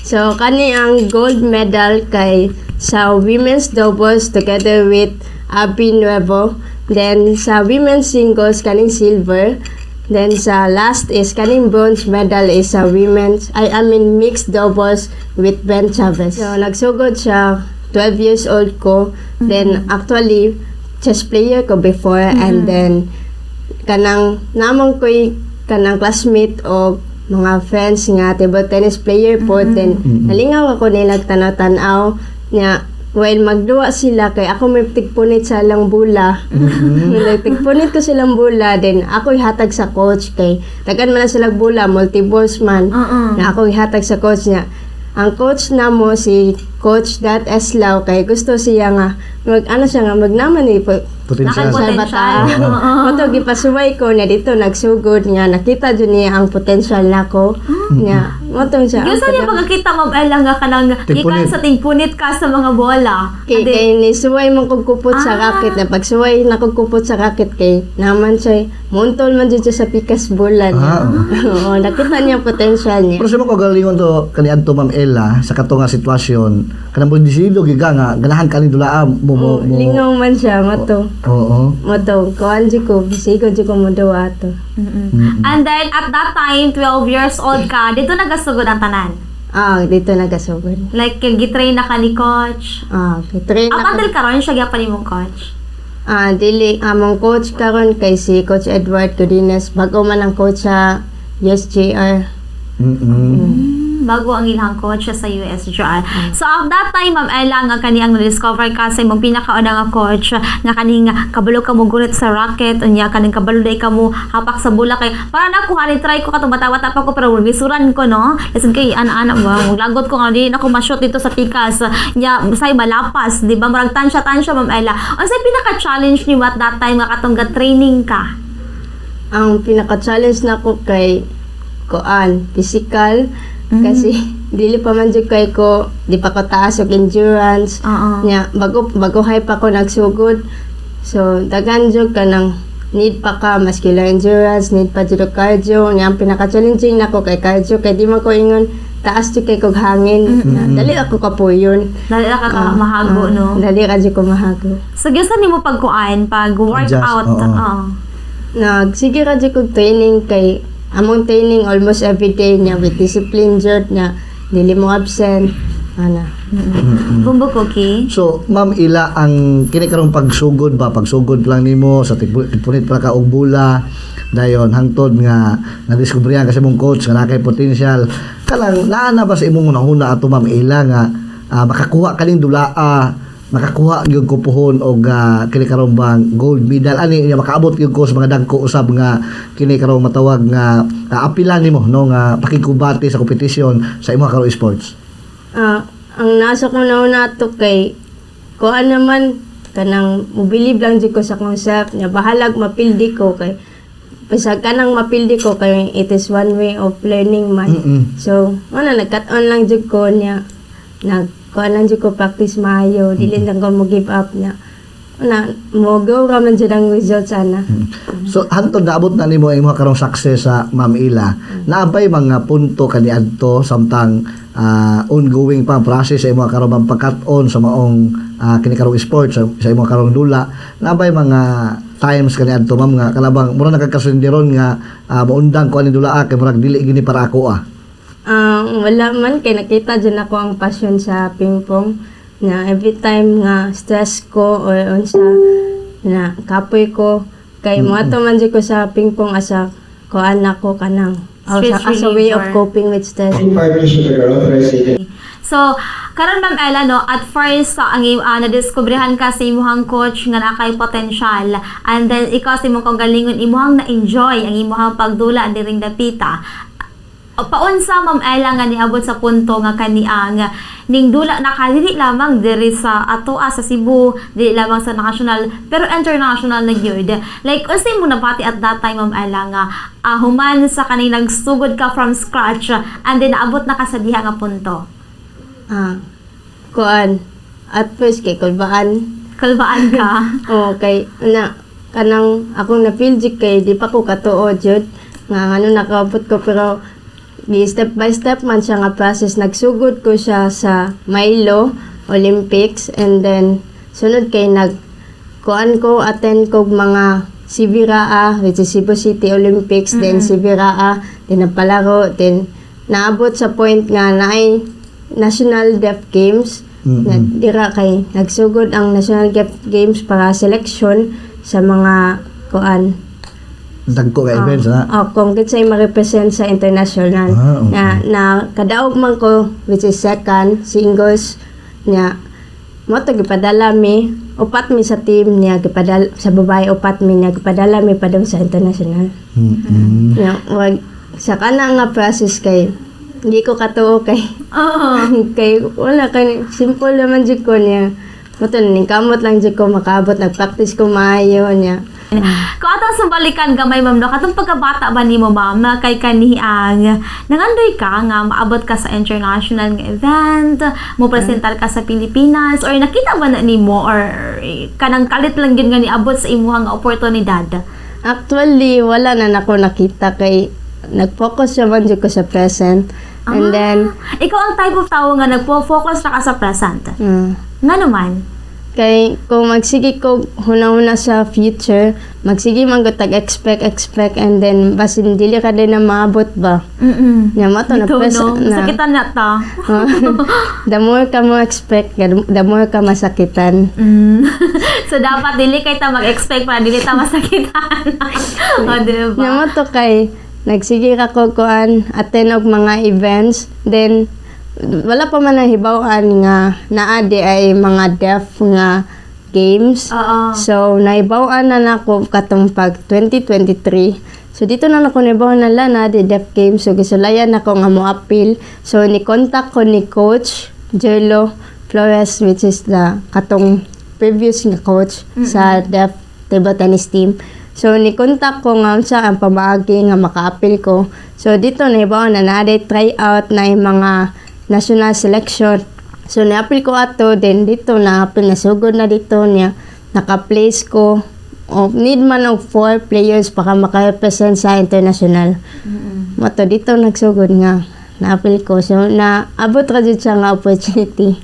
So kani ang gold medal kay sa women's doubles together with Abby Nuevo. Then sa women's singles, kaning silver. Then sa last is kaning bronze medal is sa women's, I mean, mixed doubles with Ben Chavez. So nagsugod siya 12 years old ko. Then actually chess player ko before and then kanang namang ko'y kanang classmate o mga friends nga table tennis player po, then nalingaw ako nila tanaw-tanaw nya. While magduwa sila kay ako may tigpunit sa lang bula. Tigpunit ko silang bula, then ako ihatag sa coach kay tagan man na silang bula, multi-balls man na ako ihatag sa coach niya. Ang coach namo si Coach Dat Eslao kay gusto siya nga mag ano siya nga magnaman ni po Potential. sa Potential. bata. Mao to gipasuway ko niya dito, nagsugod niya, nakita jud niya ang potential nako. Niya, mao to siya. Yung sa niya pagkakita, Ma'am Ella, nga kanang Tigpunit. gikan sa tingpunit ka sa mga bola. Kay, kay ni suway man kog kupot sa racket na pagsuway na kog kupot sa racket kay naman siya muntol man jud siya sa pikas bola niya. Ah, Oo, nakita niya ang potential niya. Pero sa mga kagalingon to kaniadto, Ma'am Ella, sa kato nga sitwasyon, kanang mo desidido giga nga ganahan ka ni dulaa mo mo, Oo, mo lingaw man siya mao to. Mao to, kuan jud ko, sigo jud ko mo duwa ato. And then, at that time, 12 years old ka, dito nagasugod ang tanan. Ah, dito nagasugod. Like, gitrain na ka ni coach. Ah, train Up na ko. until karon siya gyapon imong coach? Ah, dili, among coach karon kay si Coach Edward Godinez, bago man ang coach sa USJR. Bago ang ilang coach sa USJR. So at that time, Ma'am Ella, nga kani ang na-discover ka sa imong pinakauna nga coach, nga kaning kabalo ka mo gunit sa racket, unya kaning kabalo day ka mo hapak sa bola kay para na ako hani try ko katong bata-bata pa ko pero misuran ko, no. Listen kay ana-ana ba, maglagot ko nga di na ako ma-shoot dito sa pikas. Nya say malapas, di ba? Murag tansya-tansya, Ma'am Ella. Unsay pinaka-challenge nimo at that time nga katong ga-training ka? Ang pinaka-challenge nako kay kuan, physical, kasi dili pa man jud kay ko, di pa ko taas og endurance. Nya bago bago hay pa ko nagsugod. So daghan jud kanang need pa ka muscular endurance, need pa jud og cardio. Nya ang pinaka-challenging nako kay cardio kay di man ko ingon taas jud kay kog hangin. Dali ako kapuyon. Dali ra ka Ah, mahago, ah, no? Dali ra jud ko mahago. So gyud nimo pagkuan, pag workout, Adjust, oo. Nagsige ra jud kog training kay among training almost every day niya with discipline jud nga dili mo absent ana. Bumbo Cookie. So, Ma'am Ila, ang kini karong pagsugod ba, pagsugod lang nimo sa tigpunit pa ka og bula, dayon hangtod nga nadiskubrihan kasi mong coach nga naa kay potential. Kanang naa na ba sa imong hunahuna ato, Ma'am Ila, nga makakuha kaning dulaa, makakuha gyud ko puhon og kini karong bang gold medal ani nga makaabot gyud ko sa mga dagko usab nga kini karong matawag nga apilan nimo, no, nga pakigkumbate sa kompetisyon sa imong karong sports? Ah, ang nasa ko na ato kay kuan naman, kanang mobilib lang jud ko sa akong self nga bahalag mapildi ko kay bisag kanang mapildi ko kay it is one way of learning man. So, wala, nagkat-on lang jud ko niya. Nag kuan lang jud ko, practice maayo, dili lang ko mo give up niya. Na mo go ra man jud ang results ana. So hantod naabot na nimo ang imong karong success sa Ma'am Ila. Naabay mga punto kaniadto samtang ongoing pa ang process sa imong karong pagkat-on sa maong kini karong sport sa imong karong dula. Naabay mga times kaniadto, ma'am, nga kalabang mura nagkakasundiron nga maundang ko ani dula kay murag dili gini para ako ah? Ah, wala man kay nakita jud ako ang passion sa ping pong na every time nga stress ko or unsa na kapoy ko kay moadto man jud ko sa ping pong as a kuan nako kanang o Stress sa, as a way of reliever. Coping with stress. In partnership with our authorized agent So, karon, Ma'am Ella, no, at first ang nadiskubrehan ka sa imuhang coach nga naa kay potential and then ikaw sa imong kaugalingon imuhang na-enjoy ang imuhang pagdula diring dapita. Paunsa, Ma'am Ella, nga niabot sa punto nga kaniang ning dula na ka dili lamang diri sa atoa sa Cebu, dili lamang sa national pero international na gyud? Like, unsay mo nabati at that time, Ma'am Ella, nga human sa kaning nagsugod ka from scratch and then naabot na ka sa diha nga punto? Ah, kuan at first kay kulbaan. Kulbaan ka. Oh, kay na kanang akong na feel jud kay di pa ko katuo jud nga ano nakaabot ko pero Gi step by step man siya nga process. Nagsugod ko siya sa Milo Olympics and then sunod kay nag kuan ko, attend ko mga CVIRAA, which is Cebu City Olympics, then CVIRAA, then nagpalaro, then naabot sa point nga naay National Deaf Games. Na dira kay nagsugod ang National Deaf Games para selection sa mga kuan. Dagko ka events na. Oh, kung kinsay ma-represent sa international. Na na kadaog man ko, which is second singles niya. Mo to gipadala mi, upat mi sa team niya gipadala sa babae, upat mi niya gipadala mi padung sa international. Niya wag sa kana nga process kay hindi ko katuo kay kay wala kay simple naman jud ko niya. Mo to ning kamot lang jud ko makaabot, nagpractice ko maayo niya. Kung atong sumbalikan gamay, ma'am, no, katong pagkabata ba nimo, ma'am, na kay kani ang nangandoy ka nga maabot ka sa international nga event, mo presentar ka sa Pilipinas, or nakita ba na nimo or kanang kalit lang gyud nga niabot sa imuha nga oportunidad? Actually, wala na nako nakita kay nag-focus naman jud ko sa present. And then, Ikaw ang type of tao nga nagpo-focus ra ka sa present. Nga naman. Kay kung magsige ko huna-huna sa future, magsige man ko tag expect expect and then basin dili ka din na maabot ba. Nya mo to na Ito, press no? na. Sakitan na ta. The more ka mo expect, the more ka masakitan. So, dapat dili kay ta mag-expect para dili ta masakitan. O, di ba? Nya mo to kay nagsige ka ko kuan attend og mga events, then wala pa man nahibaw-an nga naa di ay mga deaf nga games. So, nahibaw-an na nako katong pag 2023. So, dito na nako nahibaw-an na la na di deaf games. So, gisulayan nako nga mo appeal. So, ni contact ko ni Coach Jello Flores, which is the katong previous nga coach sa deaf table tennis team. So, ni contact ko nga unsa ang pamaagi nga maka-appeal ko. So, dito nahibaw-an na naa try out na yung mga national selection. So, ni-appeal ko ato, then dito na-appeal, nasugod na dito niya, naka-place ko. O, need man og four players para maka-represent sa international. Mo to dito nagsugod nga na-appeal ko. So, naabot ra jud siya nga opportunity.